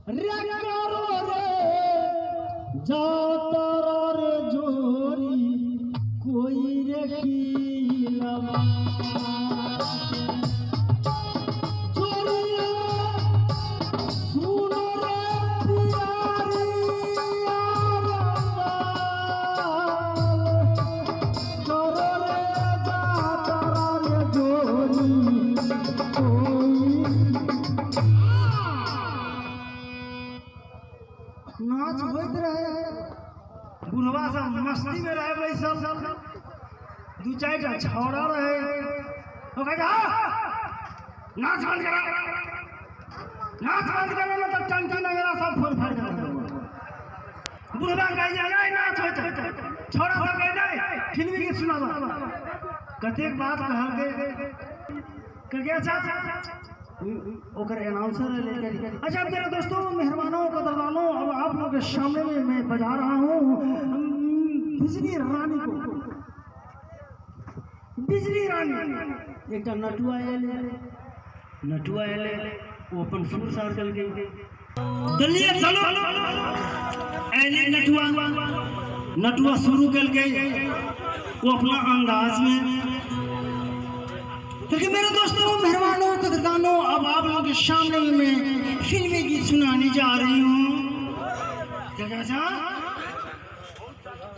रे करो रे जातरा रे जोरी कोई रे की लवा नाच होइत रहे, बुढ़वा सब मस्ती में रहे बैसल, दू चारि टा छौड़ा रहे, ओ कहै नाच बंद करा, नाच बंद करा ना तब टंकी नगरा सब फोड़ फाड़ कर। बुढ़वा कहै नाच होइत, छौड़ा सब कहै नहीं फिल्मी गीत सुनाबा। कतेक बात कहलकै, कहलकै अच्छा ओकर अनाउंसर लेकर। अच्छा मेरे दोस्तों, मेहरबानों, कदरदानों, अब आप लोगों के सामने में मैं बजा रहा हूँ बिजली रानी को। बिजली रानी एक नटुआ आयल, नटुआ आयल, वो अपन सुर सार करके चलिए चलो आयल नटुआ, नटुआ शुरू करके वो अपना अंदाज में। क्योंकि मेरे दोस्तों, मेहरबानों, कदरदानों, अब आप लोगों के सामने में फिल्मी गीत सुनाने जा रही हूँ।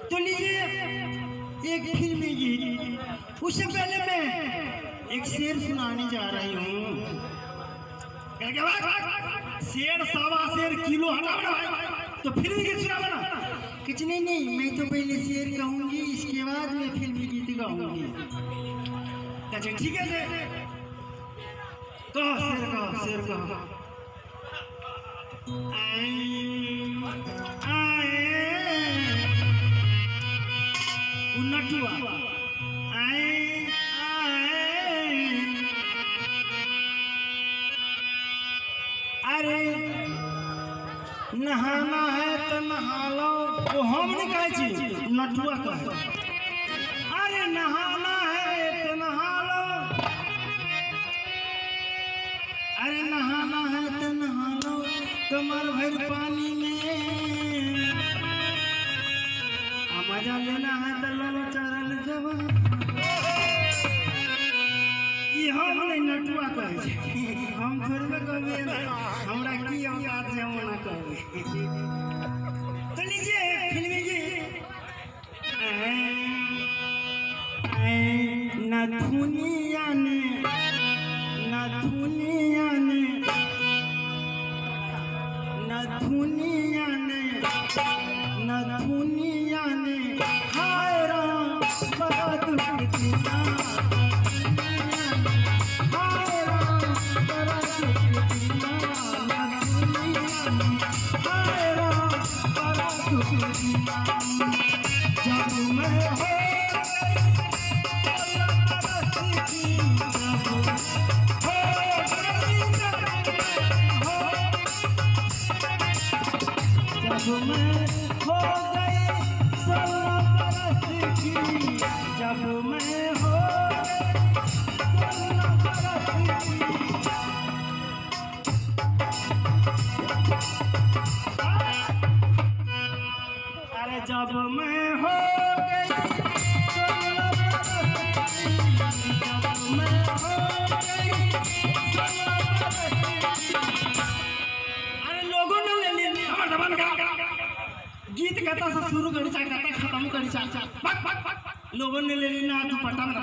तो लीजिए एक फिल्मी गीत। उससे पहले मैं एक शेर सुनाने जा रही हूँ। शेर सवा शेर किलो हटा तो फिल्मी गीत सुना ना। कुछ नहीं नहीं, मैं तो पहले शेर कहूँगी, इसके बाद मैं फिल्मी गीत गाऊँगी। अच्छा ठीक है, कहो शेर, कहो शेर, कहो। नटुआ आए आए, अरे नहाना है तो नहा लो, वो हम नहीं कहै छी, नटुआ कहे। अरे नहाना है तो नहा लो, अरे नहाना है तो नहा लो कमर भर पानी में, मजा लेना है तो लो चरल जवान। ये हम नहीं नटुआ कहै छी, हम थोड़बे कहबै, हमरा की औकात छै हम ओना कहबै। तो लीजिए फिल्मी गीत। नथुनिया ने, नथुनिया ने, नथुनिया ने, नथुनिया ने हाय राम बड़ा दुख दिया, हाय राम बड़ा दुख दिया, नथुनिया ने हाय राम बड़ा दुख दिया। जब मैं हो हो गई 16 बरस की, जब मैं हो 16 बरस की। अरे जब मैं हो गई 16 बरस की, जब मैं हो गई 16 बरस की। अरे लोगों ने ले लिया हमारे जबान का गीत कथा से शुरू करी चाहे कथा खत्म करी चाहे, लोगों ने ले लेना दुपट्टा में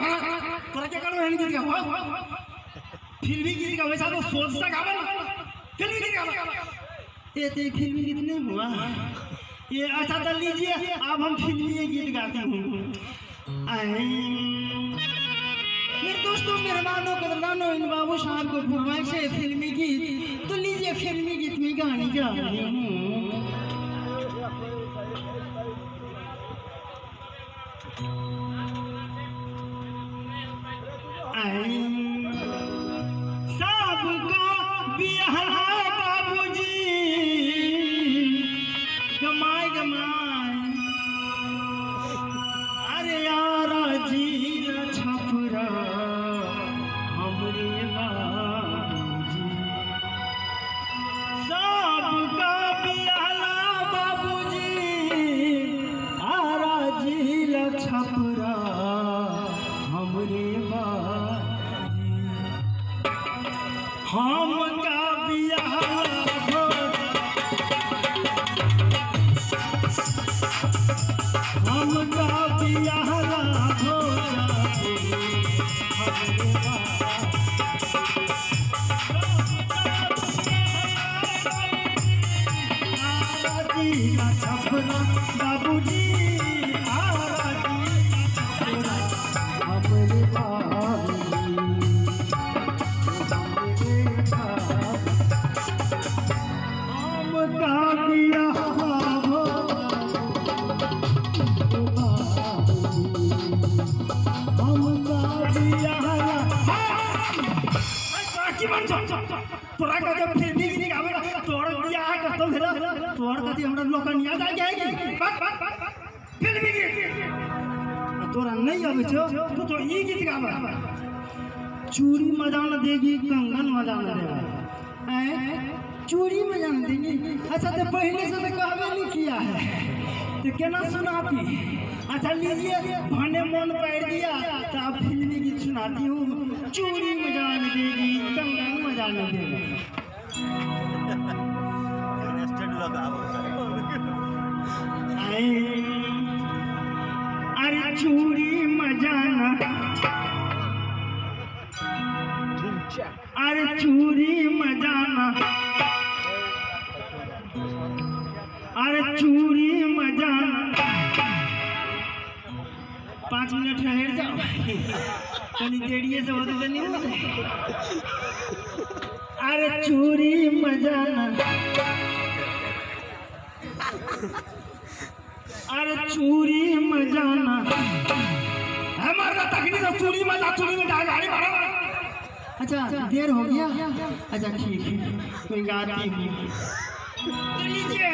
तोरा क्या करो गीत गाओ, फिल्मी गीत गाओ, वैसा तो सोच से गावा ना, फिल्मी गीत गावा। ये तो फिल्मी गीत नहीं हुआ ये। अच्छा तो लीजिए अब हम फिल्मी गीत गाते हूँ। मेरे दोस्तों, मेहरबानों, कदरदानों, इन बाबू साहब को फरमाइश है फिल्मी गीत, तो लीजिए फिल्मी गीत में गाने जा रही हूँ। सबका बिहला बाबूजी गमाए गमाए, अरे यारा जी छपरा हमरे बाबूजी, सबका जिला छपरा बाबूजी आरा जिला छपरा हमरे बाबूजी हमरे बाबू हम का दिया हो बाबूजी हम का दिया की बन तोरा का जब फिल्मी गीत गावे तोर बियाह कतौ भेल तोर कथी हमरा लोकन याद आ जाएगी फिल्मी गीत आ तोरा नहीं आबै छौ तू तो ई गीत गावे चूड़ी मजा न देगी कंगन मजा न देगा ऐ चूड़ी मजा न देगी। अच्छा तो पहले से तो कहबे नहीं किया है तो केना सुनाती। अच्छा लीजिए भने मन पैर दिया तो अब फिल्मी गीत सुनाती हूँ। चूड़ी मजा न देगी कंगन मजा न देगी। अरे चूड़ी मजा न अरे चूड़ी मजा न अरे चूड़ी मजा न 5 मिनट ठहर जाओ कनी देरिए से होते तो नहीं होते। अरे चूड़ी मजा न अरे चूड़ी मजा न हमारा तकनी तो चूड़ी मजा चूड़ी में डाल गाड़ी मारो। अच्छा देर हो गया। अच्छा ठीक है कोई गाती हूँ तो लीजिए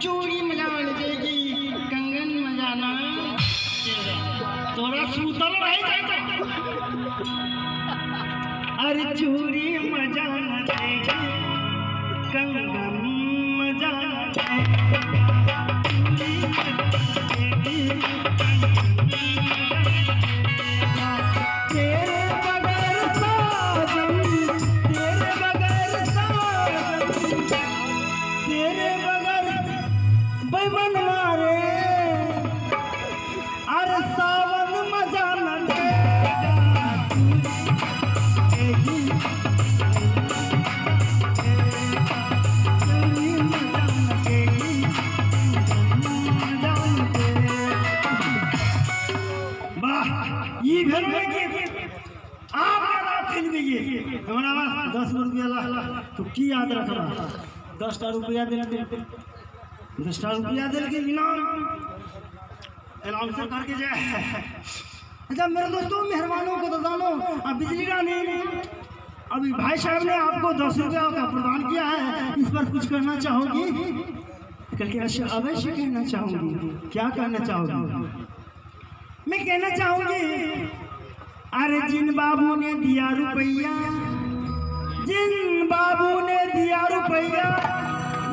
चूड़ी मजा न देगी कंगन मजा न तोरा सूतल रह जाए। अरे चूड़ी मजा न देगी कंगन मजा न देगी तेरे बगैर साजन तेरे बगैर साजन तेरे बगैर बैमन मारे अरे सावन मजा न देगा वाह ई भेल गीत आप फिल्मी गीत हमरा 10 रुपया ला तू की याद रखना 10टा रुपया दिल 10टा रुपया दिल के इनाम अनाउंसर करके जाए। अच्छा मेरे दोस्तों मेहरबानों को दानों अब बिजली रानी अभी भाई साहब ने आपको 10 रुपया का प्रदान किया है, इस पर कुछ कहना चाहोगी? कल के अवश्य कहना चाहूँगी। क्या कहना चाहोगी? मैं कहना चाहूँगी अरे जिन बाबू ने दिया रुपया जिन बाबू ने दिया रुपया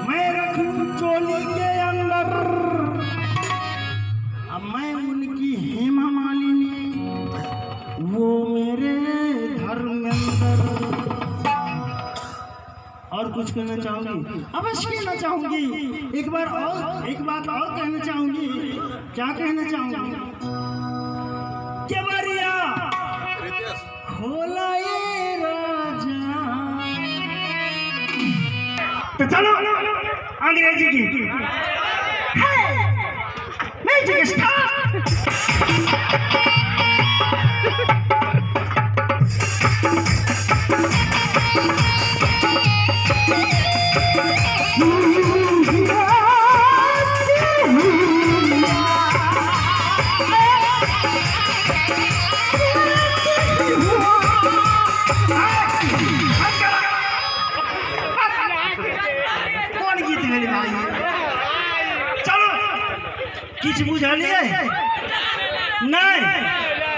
मैं रख लूँ चोली के अंदर अब मैं उनकी हेमा मालिनी वो मेरे धर्मेंद्र। और कुछ कहना चाहूँगी? अवश्य कहना चाहूँगी। एक बार और एक बात और कहना चाहूँगी। क्या कहना चाहूँगी? केवड़िया खोला ये राजा। तो चलो अंग्रेजी की म्यूजिक स्टार्ट। कौन गीत भेल भाई? चलो किछु बुझलिए नहीं?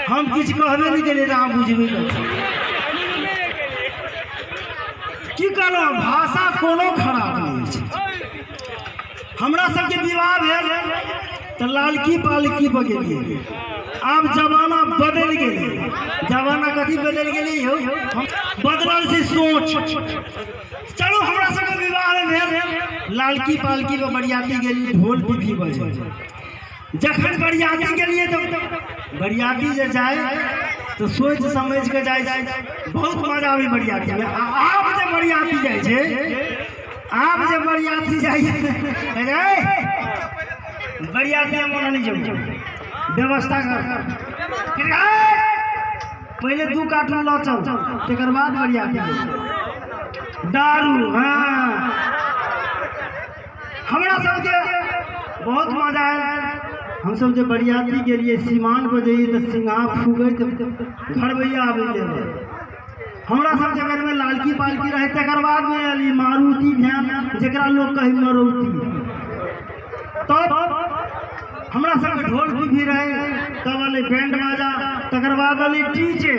हम किछु कहबे नहीं केलिए अहाँ बुझबे की कहलहुँ। भाषा कोनो खराब नहीं छै। हमरा सबके विवाह भेल तऽ लालकी पालकी पर गेलियै। आब जमाना बदलि गेलै। जमाना कथी बदलि गेलै यौ? बदलल छै सोच। चलू हमरा सबके विवाह भेल लालकी पालकी पर बरियाती गेली, ढोल पीपी बजे। जखन बरियाती गेलियै तऽ बरियाती जे जाय तो सोच समझ के जाय, बहुत मजा आबै बरियाती में। आब जे बरियाती जाइ छै आब जे बरियाती जाइए रे, बरियाती हम ओना नहि जेबै, व्यवस्था कर। पहिले 2 कार्टून लऽ चल, तकर बाद बरियाती जेबै। दारू, हाँ हमरा सबके बहुत मजा आयल। हमसब जे बरियाती गेलियै सीमान पर जइयै तऽ सिंघा फूगैत घरबैया आबै गेलै। हमरा सबके बेरमे लालकी पालकी रहै, तकर बादमे आयल ई मारुति भैन, जकरा लोक कहै मरौती। तब हमरा सबके ढोल भी रहै, तब अलै बैंड बाजा, तकर बाद अलै डीजे।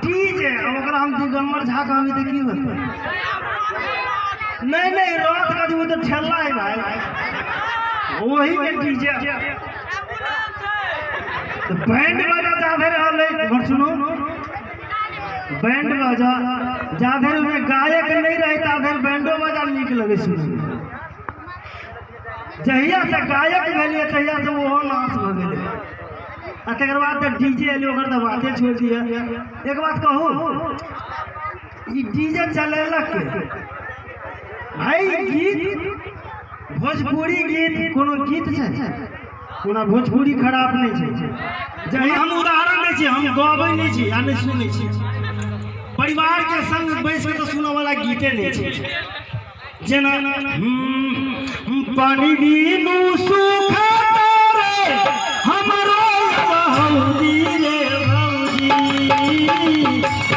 डीजे अब ओकरा हम दिगम्बर झा कहबै तऽ की होतै? नहीं नहीं, रथ का वो तो ठेला है भाई, वही में डीजे। तो बैंड बाजा जाधे रहलै, घर सुनो, बैंड बाजा जाधे में गायक नहीं रहे ताधे बैंडो बाजा नीक लगे सुनै। जहिया से गायक भेलियै तहिया से ओहो नाश भऽ गेलै। आ तकर बाद तऽ डीजे एलै, ओकर तऽ बाते छोड़ि दिअ। एक बात कहू, ई डीजे चलेलक भाई गीत, भोजपुरी गीत कोनो गीत छै? कोनो भोजपुरी खराब नहि छै। जही हम उदाहरण दै छी, हम गबै नहि छी आ नहि सुनै छी। परिवार के संग बैस के तऽ सुनऽ वाला गीते नहि छै। जेना पानी बिनु सूखत रे हमरो भौजी रे भौजी,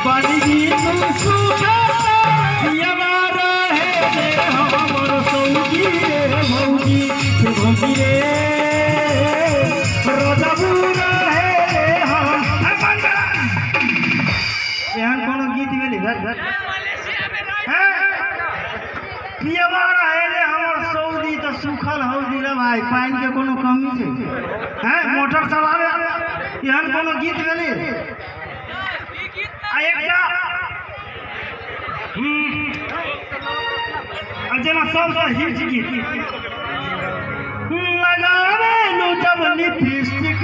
पानी बिनु सूखत पियवा रहे रे हमर सौजी रे भौजी, भौजी रे रजबू रहे रे हम। एहन कोनो गीत भेलै? पियवा रहे रे हमर सऊदी तऽ सूखल हौदी रे भाई, पानि के कोनो कमी छै? हैं, मोटर चलावे, एहन कोनो गीत भेलै? आ एकटा आ जेना सबसँ हिट गीत लगावे नु जब लिपस्टिक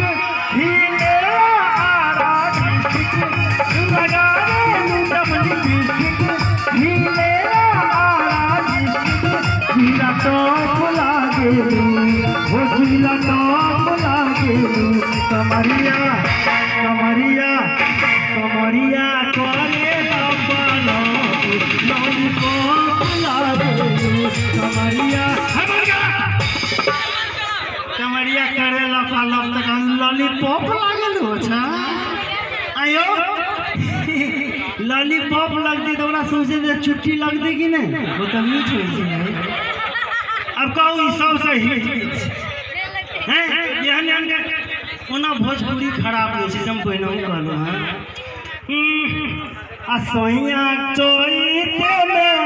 हिले आरा डिस्ट्रिक्ट, लगावे नु जब लिपस्टिक हिले आरा डिस्ट्रिक्ट, जिला टॉप लागे हो, जिला टॉप लागे, कमरिया कमरिया कमरिया करे लॉलीपॉप लागे, कमरिया कमरिया करे लपालप तक लॉलीपॉप लागल हो छा। आयो लॉलीपॉप लगती तो ओकरा सोचे जे छुट्टी लगती कि नहीं, वो तऽ मीठ होइ छै। अब कहू ई सबसँ हिट गीत छै। हैं, एहन एहन ओना भोजपुरी खराब नहि छै, हम पहिनहु कहलहुँ हँ। आ सैया चैते में,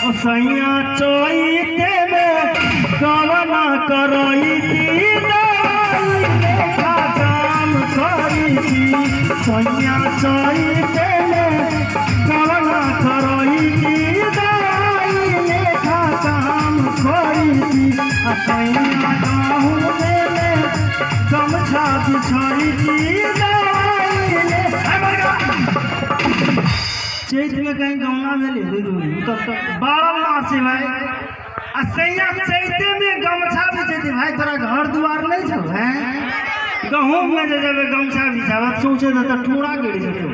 ओ सैया चैते में गवना करैती लेखा काम करैती, सैया चैते में गवना करैती लेखा काम करैती, आ सैया गहूँ में गमछा बिछैती। चैत में कहीं गौना भेलै तब 12 मास छै भाई। आ सैया चैते में गमछा बिछैती भाई, तोरा घर दुआर नहीं छौ? हैं, गहूँम में जे जेबै गमछा बिछाबत सोचे तऽ टूरा गिर जेतौ।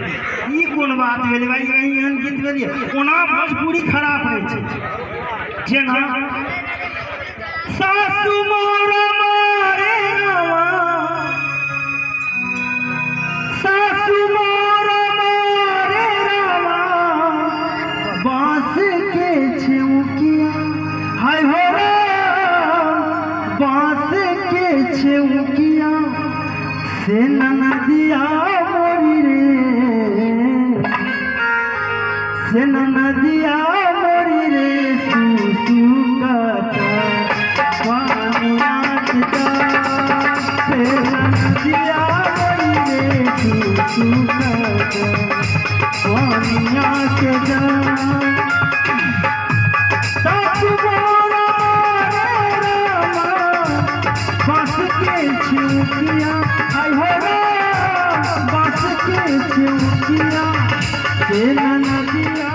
ई कोन बात भेलै भाई? कहीं एहन गीत भेलियै? ओना भोजपुरी खराब नहि छै। जेना सासु मोर मारे रामा, सासु मोर मारे रामा, बाँस के छेउकिया हाय हो राम, बाँस के छेउकिया से ननदिया मोरी रे, से ननदिया मोरी रे, सुसु कता पानिया से ननदिया मोरी रे, सुसु कता पानिया के जा। सासु मोर मारे रामा, बाँस के छेउकिया हाय हो राम, बाँस के छेउकिया से ननदिया।